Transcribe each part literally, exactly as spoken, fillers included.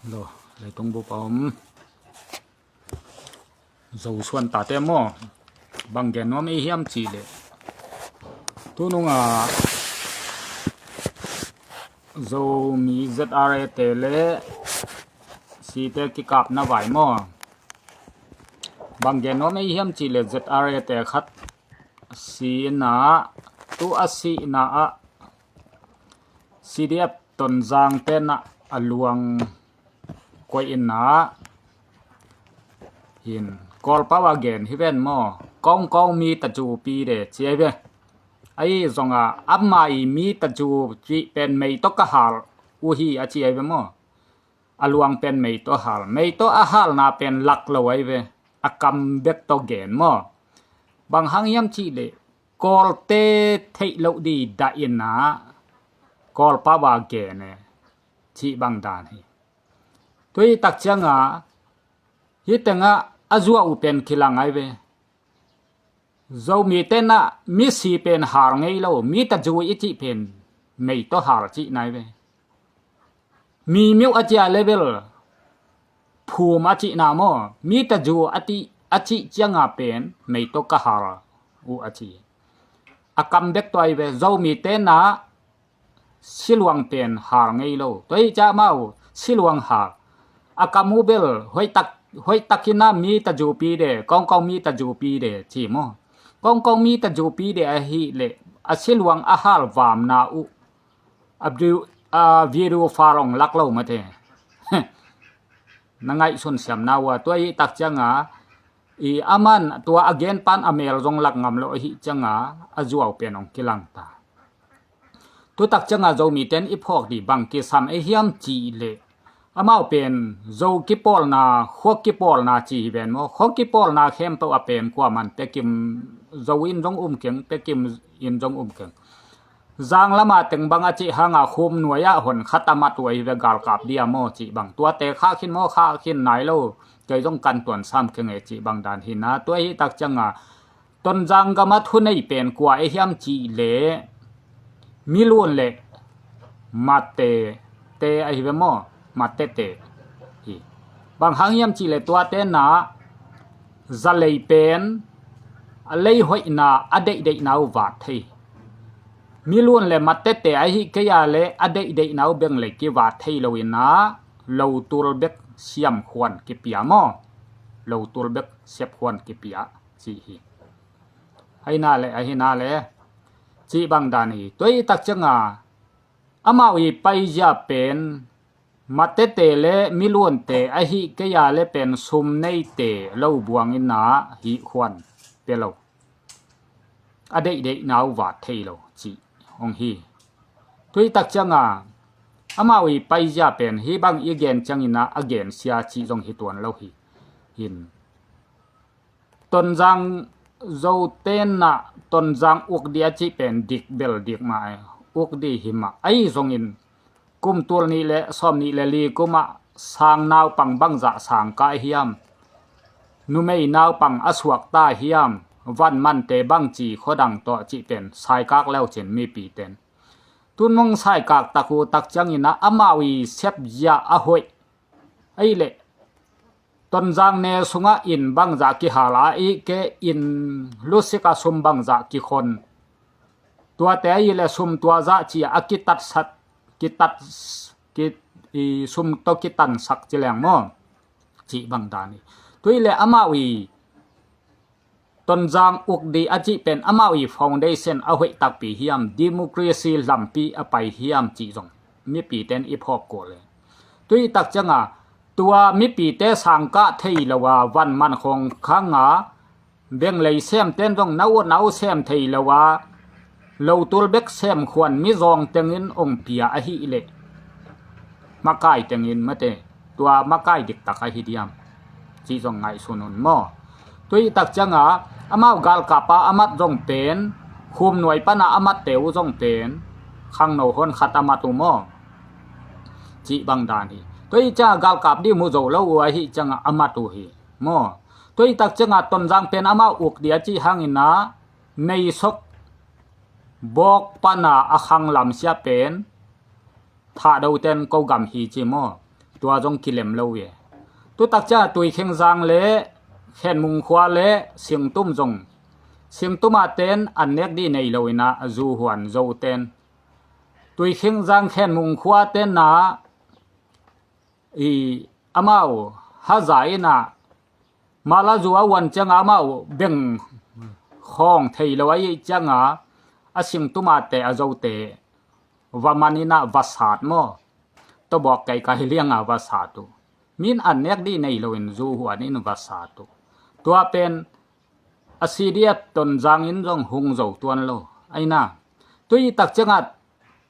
Lo, leitung bup a om Zo suan tate maw? Bang gen nuam ei hiam cih leh, tunung a Zomi Z R A te le site kikapna vai maw? Bang gen nuam ei hiam cih leh Z R A te khat sina, tu a sihna ah C D F Tonzang tenah a luang koih inah hin Kawlpau a gen hi ven maw? Kawngkawng mi tajupi de ci ai ve. Ahi zongah ama i mi taju cih pen mei tawh ka hal uh hi a ci ai ve maw? A luang pen mei tawh hal, mei tawh a halna pen lak lo ai ve. A kam bek tawh gen maw? Bang hang hiam cih leh Kawlte theih loh di dah inah Kawlpau a gen e cih bang dan hi. Tui tak cianga hih tengah a zuau pen kilang ai ve. Zomi tenah misi pen hal ngei lo, mi taju i cih pen mei tawh hal cih nai ve. Mi miuh a cia level phum a cihna maw? Mi taju a ti a cih cianga pen mei tawh ka hal uh a ci. A kam bek tawh ai ve. Zomi tenah siluang pen hal ngei lo. Tua hi cia mau siluang hal. A kam uh bel hoihtak hoihtak inah mi tajupi de, kawngkawng mi tajupi de ci maw? Kawngkawng mi tajupi de ahi leh a siluang a hal vamna uh a video file ong lak lo mate. Na ngaihsun siamna uh a tua i tak cianga i aman tua a gen pan a mel zong lak ngam lo ahi cianga a zuau pen ong kilang ta. Tutak cianga Zomi ten i phawk di bang kisam ei hiam cih leh amau pen Zo kipawlna, khua kipawlna ci hi ven maw? Khua kipawlna khempeuh a pen kuaman pekim Zo in zong um keng, pekim in zong um keng. Zang lama teng bang a cih hanga khum nuai ah hon khat a mat uh ahi ve galkap dia maw cih bang. Tuate khah khin maw, khah khin nai lo. Kei zong kan tuan sam keng e cih bang dan hi na. Tua hi tak cianga Tonzang gama thunei pen kua e hiam cih leh Milun le Mate te ahi ve maw? Mate te hi. Bang hang hiam cih leh tuate na zalei pen a lei hoihna a deihdeihna uh vat thei. Milun le Mate te ahi kei a le a deihdeihna uh beng lei kivat thei lo inah lo tul bek siam khuan kipia maw? Lo tul bek siap khuan kipia cih hi. Ahi na le, ahi na le cih bang dan hi. Tua i tak cianga amau i paizia pen Mate te le Milun te ahi kei a le pen sum nei te lo buang inah hih khuan pia lo. A deihdeihna uh vat thei lo cih hong hi. Tui tak cianga amau i paizia pen hih bang i gen cianginah a gensia cih zong hi tuan lo hi. Hin Tonzang Zo tenah Tonzang uk di a cih pen dik bel dik mah e. Uk di hi mah ahi zongin kum tul nih le sawm nih le li kumah sang naupang bangzah sang kah hiam? Numei naupang a suakta hiam? Van mante bangci khuadang tawh cih pen saikak leucin mipi ten tun mong saikak tak uh tak cianginah amau i sepzia a hoih. Ahi leh Tonzang ne sungah inn bangzah kihal a ih ke inn lusik a sum bangzah kikhon. Tuate ahi le sum tuazah ci a kitatsat kitat ki, i sum tawh kitansak ci leng maw? Cih bang dan hi. Tui le amau i Tonzang uk di a cih pen amau i foundation a hoih takpi hiam, democracy lampi a pai hiam cih zong mipi ten i phawk kul e. Tui tak cianga tua mipite sangkah thei lo a van man khong khanga beng lei sem ten zong na ut na uh sem thei lo a lo tul bek sem khuan mizawng tengin ong pia ahi leh makai tengin mate tua makai diktak ahi diam cih zong ngaihsun un maw? Tui tak cianga amau galkapa a mat zong pen khum nuai pana a matte uh zong pen khangno hon khat a mat uh maw? Cih bang dan hi. Tui cianga galkap di mu zo lo uh ahi cianga a mat uh hi maw? Tui tak cianga Tonzang pen amau uk di a cih hangina nei sok bawk pana a khang lamsia pen Thahdo ten ko gam hi ci maw? Tua zong kilem lo ve. Tutak ciangah Tuikhing Zang le Khenmung khua le Singtum zong, Singtum ah ten an nek dih nei lo inah, Zuhuan Zo ten, Tuikhing Zang Khenmung khua tenah i amau haza inah, mala zu a huan ciangah amau beng khawng thei lo ahih ciangah, a Singtum ah te a Zote va man inah va sat maw? Tawbawk kei ka hi liangah va sat uh. Min an nek dih nei loin Zuhuan in va sat uh. Tua pen a C D F Tonzang in zong hung zo tuan lo. Aina, tui tak ciangah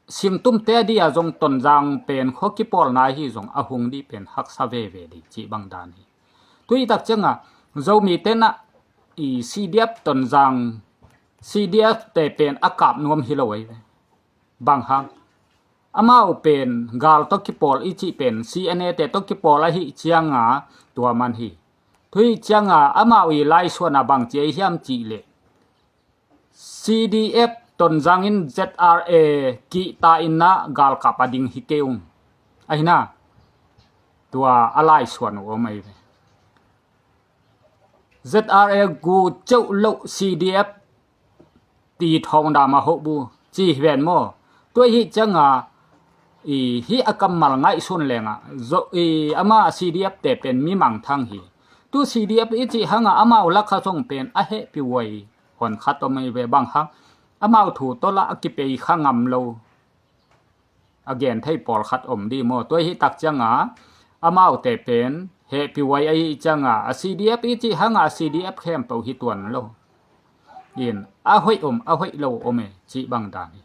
Singtum te a dih ah zong Tonzang pen khua kipawlna hi zong a hung dih pen haksa veve dih cih bang dan hi. Tui tak ciangah Zomi tenah i C D F Tonzang, C D F te pen a kap nuam hi lo ahi ve. Bang hang, amau pen gal tawh kipawl i cih pen C N A te tawh kipawl ahih cianga tua man hi. Tui cianga amau i laisuan a bang ci ahi hiam cih leh, C D F Tonzang in Z R A kihta inah galkap a ding hi kei ung. Ahina, tua a laisuan uh om ahi ve. Z R A gu ceuh loh C D F ti thawng dam a hoh bu ci hi ven maw? Tua hih cianga i hih a kammal ngaihsun lengah zo i ama C D F te pen mi mangthang hi. Tu C D F i cih hangah amau lakha zong pen a hehpih huai hon khat om ahi ve. Bang hang, amau thu tawlah a kipei kha ngam lo a gen thei pawlkhat om dih maw? Tua hih tak cianga amaute pen hehpih huai ahih cianga a C D F i cih hangah a C D F khempeuh hi tuan lo. In a hoih om, a hoih lo om e cih bang dan hi.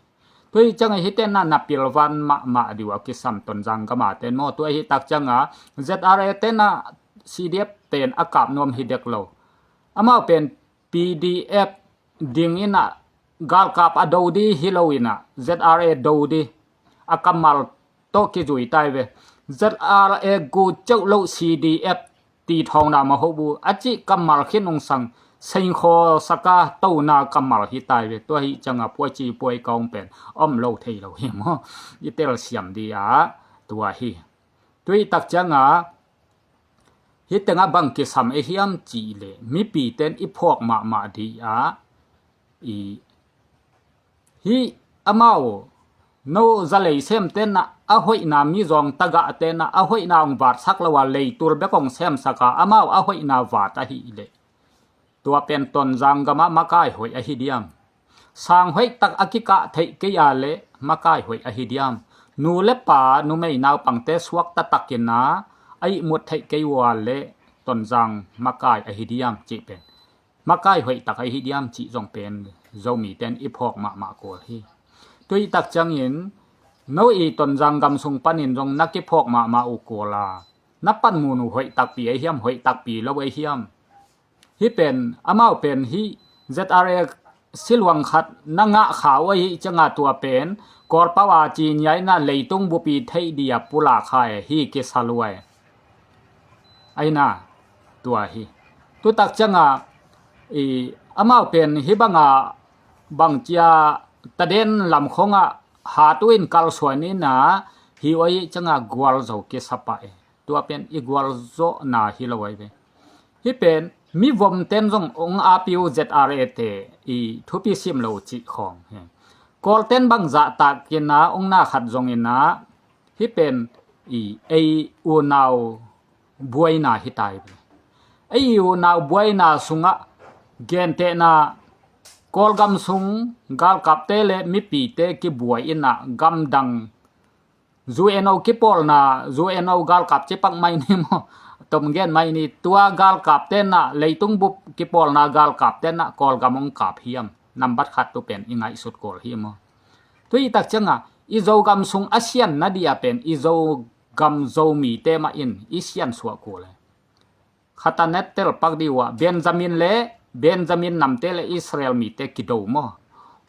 Tua hih cianga hih tenah na pilvan mahmah dih uh a kisam Tonzang gama ten maw? Tua hih tak cianga Z R A tenah C D F pen a kap nuam hi dek lo. Amau pen P D F ding inah galkap a do dih hi lo inah Z R A do dih a kammal tawh kizui tai ve. Z R A gu ceuh loh C D F ti thawng dam a hoh bu a cih kammal khin ungsang sengkhaw saka tona kammal hi tai ve. Tua hih cianga puai ci puai ka ung pen om lo thei lo hi maw? I telsiam dih ah tua hi. Tui tak cianga hih tengah bang kisam ahi hiam cih leh, mipi ten i phawk mahmah dih ah i hih amau no zalei sem tenah a hoihna, mizawng tagah tenah a hoihna hong vatsak lo a, leitul bek hong semsak a, amau a hoihna vat ahih leh, tua pen Tonzang gamah makai hoih ahi diam? Sang hoih tak a kikah theih kei a leh makai hoih ahi diam? Nu le pa, numei naupangte suakta takin a ihmut theih kei uh a leh Tonzang makai ahi diam cih pen, makai hoih tak ahi diam cih zong pen Zomi ten i phawk mahmah kul hi. Tui tak ciangin no i Tonzang gam sung panin zong na kiphawk mahmah uh kul a, na panmun uh hoih takpi ahi hiam, hoih takpi lo ahi hiam? Hih pen, amau pen hih Z R A siluang khat na ngah kha uh ahih cianga tua pen Kawlpau a ci nia inah leitung bupi theih dih a pulak kha e, hih kisa lua e. Ahina, tua hi. Tutak cianga i amau pen hih banga bangcia taden lamkhongah hat uh in kalsuan inah hih uh ahih cianga gualzo kisa pah e. Tua pen i gualzawhna hi lo ahi ve. Hih pen mivom ten zong hong api uh Z R A te i thupi sim lo cih khawng hi. Kawlten bang zahtak inah hong na khat zong inah hih pen i ei unau buaina hi tai ve. Ei unau buaina sungah gentehna Kawlgam sung galkapte le mipite kibuai inah gamdang U N O kipawlna, U N O galkap ci pak mai ni maw? Tom gen mai ni, tua galkap tenah leitung bup kipawlna galkap tenah Kawlgam hong kap hiam? Nambat khat tu pen i ngaihsut kul hi maw? Tui tak cianga i Zogam sung a sian na dih a pen i Zogam Zomite mah in i sian suah kul e. Khatanet tel pak dih uh ah Benjamin le Benjamin namte le Israel mite kido maw?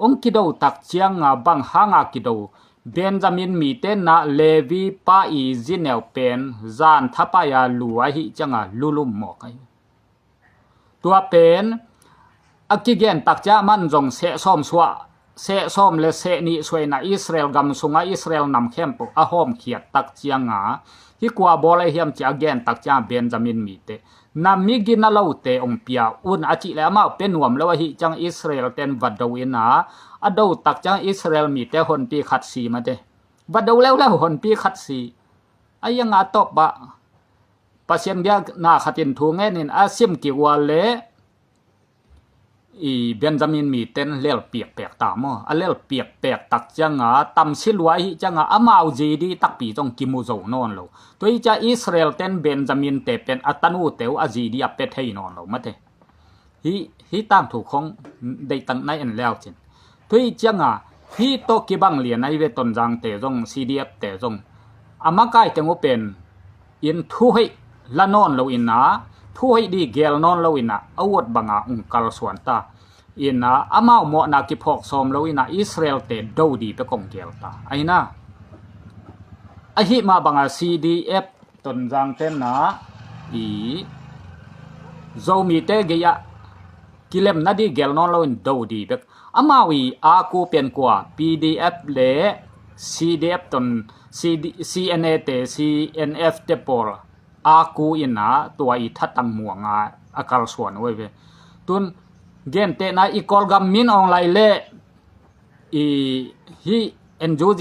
Hong kido tak cianga bang hanga kido? Benjamin mite na Levi pa i zineu pen zan thapai a lu ahih cianga lulum mawk ahi. Tua pen a kigen tak ciang man zong seh sawm suah seh sawm le seh nih suaina Israel gam sunga Israel nam khempeuh a hawmkhiat tak cianga, hih kua bawl ahi hiam ci a gen tak cianga Benjamin mite, na migina lote ong pia un a cih le amau pia nuam lo ahi ciang Israel ten va do ina, a do tak ciang Israel mite honpi khat si mate. Va do leuleu honpi khat si. A ianga a tawp ah Pasian biakna khatin thu ngenin a sim kik ua le i Benjamin miten lel piakpek ta maw? A lel piakpek tak cianga tamsi lua hi cianga amau zidi takpi zong kimu zo nawn lo. Tua hi cia Israel ten Benjamin te pen a tanute uh a zidi a pe thei nawn lo mate. Hih, hih tangthu khong deihtak nai en leu cin. Tua hi cianga hih tawh kibang lian ahi ve Tonzang te zong, C D F te zong. A makai teng uh pen in thuhoih la nawn lo ina, thuhoih di gel nawn lo ina, a uat banga ung kalsuan ta. Ina, amau mawhna kiphawk sawm lo ina, Israel te do di pe kong gel ta. Aina, ahi mah banga C D F Tonzang tenna i Zomite gei-ah kilemna di gel nawn loin do di bek. Amau i aku pen kua P D F le C D F ton C D, C N A te, C N F te pawl aku ina tua i thatang muanga a kalsuan uh ahi ve. Tun gentehna i Kawlgam Min Aung Hlaing le i hih N U G